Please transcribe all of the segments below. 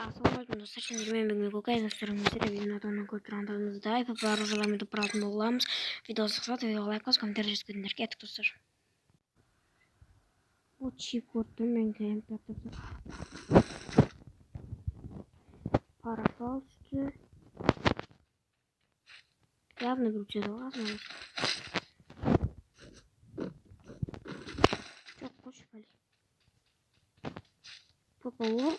Ассалаумағалейкум достар, сендермен бүгін Көкай достарымызды видеоның атауынан көріп тұрғандарыңыздай ПП оружиялармен топтыратын боламыз. Видео қызықса, видеоға лайк басып, комментарий жазып кетіңдер. Кеттік, достар. Бұл чип көрдім мен КМП. Парафал түсті. Явно бір түседі ғой азын. Жоқ, қойшы, бәле. ППО.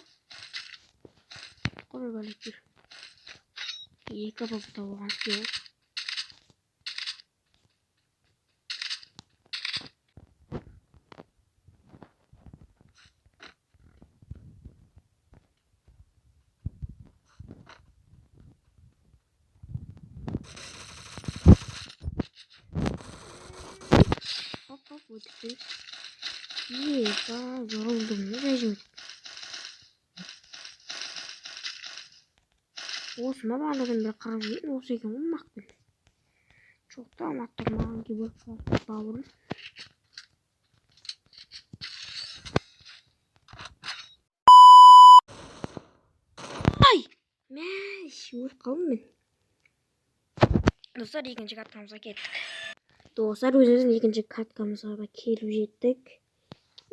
Қой, бәле, жүр. Екі ПП болған жоқ. Хоп, хоп, өтіп. Еба, зорылдым, режим. Осы ма бағанадан бері қырып жүрген осы екен ғой мақпен. Жоқ та, аттар маған келіп өліп қалды, бауырым. Ай! Мәш, өліп қалдым мен. Достар, екінші каткамызға кеттік. Достар, өзіміздің екінші каткамызға да келіп жеттік.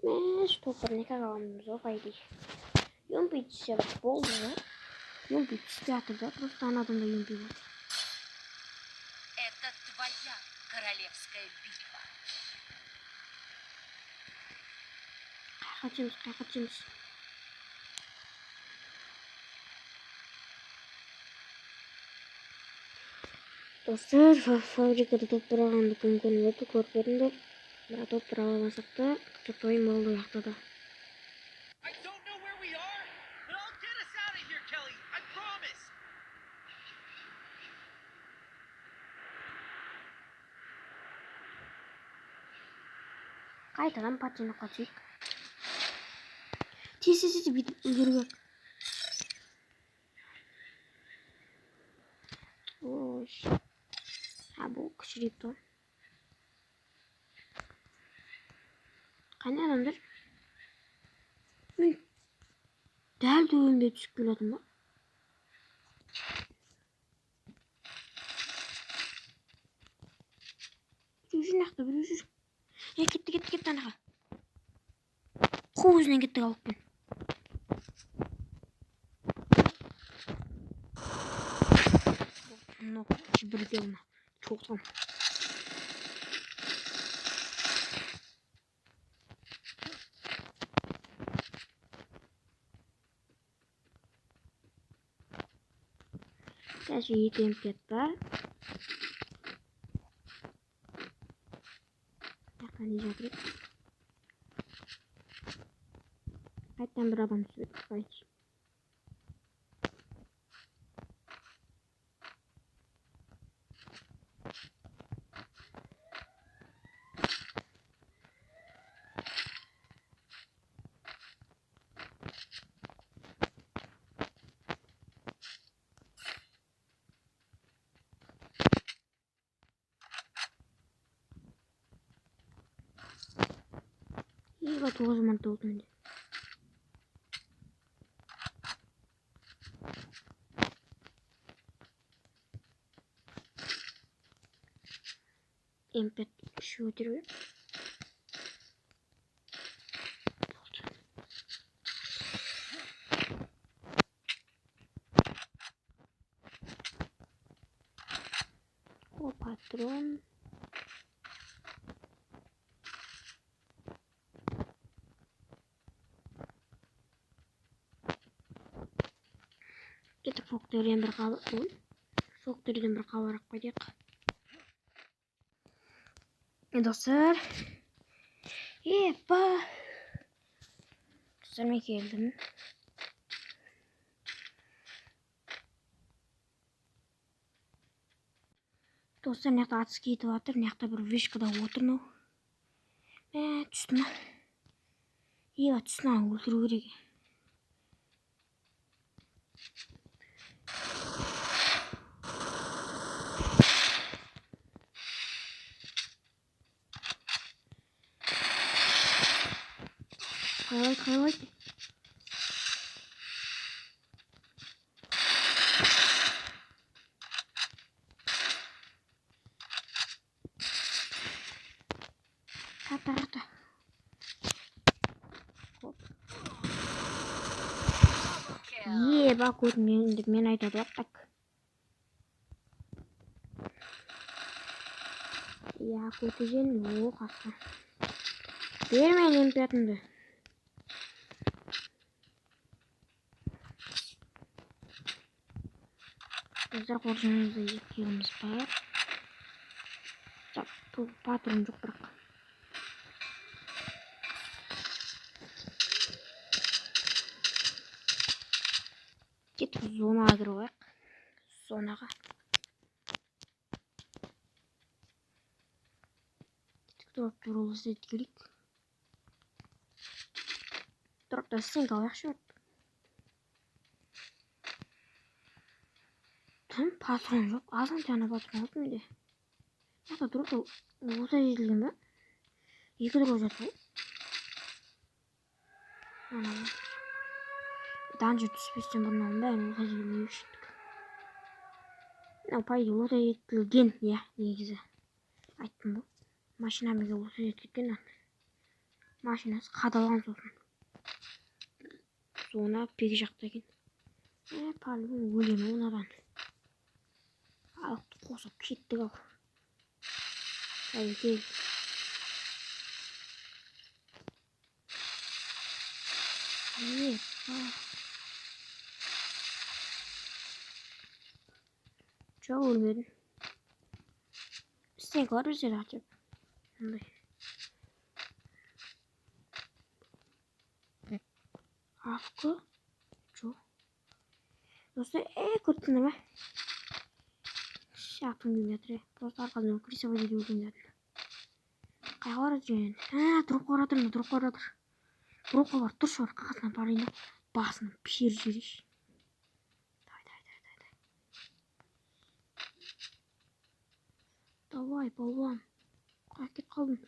Мәш, топ бір екі аламыз ғой, по идее. Юмпи түссе болды ғой. Юмпи түспей жатыр да, просто ана адамда юмпи бар. Это твоя королевская битва. Қаяққа түсеміз, қаяққа түсеміз? Достар, фабрикада топ тұрағанды кім көріп отыр, көріп көріңдер. Бірақ топ тұра алмасақ та, топтайын болды жақта да. I don't know where we are, but I'll get us out of here, Kelly. I promise. Қайтадан патенокқа түсейік. Тез, тез, тез, бүйтіп үлгеру керек. Ой. А, бұл кішірейіп тұр. Қане адамдар? Мен дәл төбемде түсіп келе жатырмын ба? Біреу жүр мына жақта, біреу жүр. Е, кетті, кетті, кетті анаға. Қу өзінен кетті алыппен. Мынау бірге мына. Çoğtan. Қазір екі МП бар. Жақта не жатыр еді? Қайтадан бір адам түсіп еді, давайте. Еба, тоғыз мың толды менде. МП үш өтіру керек. Болды. О, патрон. Кетіп фокторден бір қабар, ой, фокторден бір хабар алып қайтайық. Е, достар. Епа. Достар, мен келдім. Достар, мына жақта атыс кетіп жатыр, мына жақта бір вышкада отыр мынау. Мә, түсті ма? Еба, түсті, мынаны өлтіру керек. Қалай, қалай? Еба, көтім деп мен айтады ғой, так. Иә, көті жен, о, қасқа. Бер мен М5-імді. Достар, қоржынымызда 2 киломыз бар. Так, патрон жоқ бірақ. Кеттік, зонаға кіріп алайық. Зонаға. Кеттік, дроп туралы іздеп келейік. Дропта стенка алайықшы. Тым патрон жоқ. Азан ғана патрон алып менде. Мына дроп ота жетілген ба? 2 дроп жатыр ғой. Ана. Данжы түспестен бұрын алдым бәрін ота жетілмей шықтық. Мынау по идее ота жетілген, иә, негізі. Айттым ғой. Машинамен ота жетіп кеткен. Машинасы қадалған сосын. Зона бер жақта екен. По-любому өлемін онадан. Алып қосып кеттік ал. Тәуекел. Жоқ, өлмедім. Стенка бар бізде хотя бы. Мындай. Авка. Жоқ. Достар, көрдіңдер ме? Атым келмей жатыр, Просто арқасынан крисовать етіп өлгем жатыр. Қайға барады екен? Дропқа барып жатыр, дропқа барып жатыр. Дропқа барып тұршы, бар, қасына барайын да, басын періп жіберейінші. Давай, давай, давай, давай. Давай, балуан. Қайда кетіп қалдың?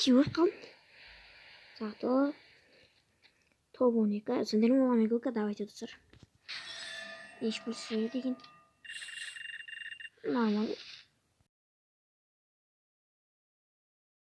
Өліп қалдым. Зато топ 12. Сендердің болған екі, давайте, достар. Ешбір сөйле деген. Нормально.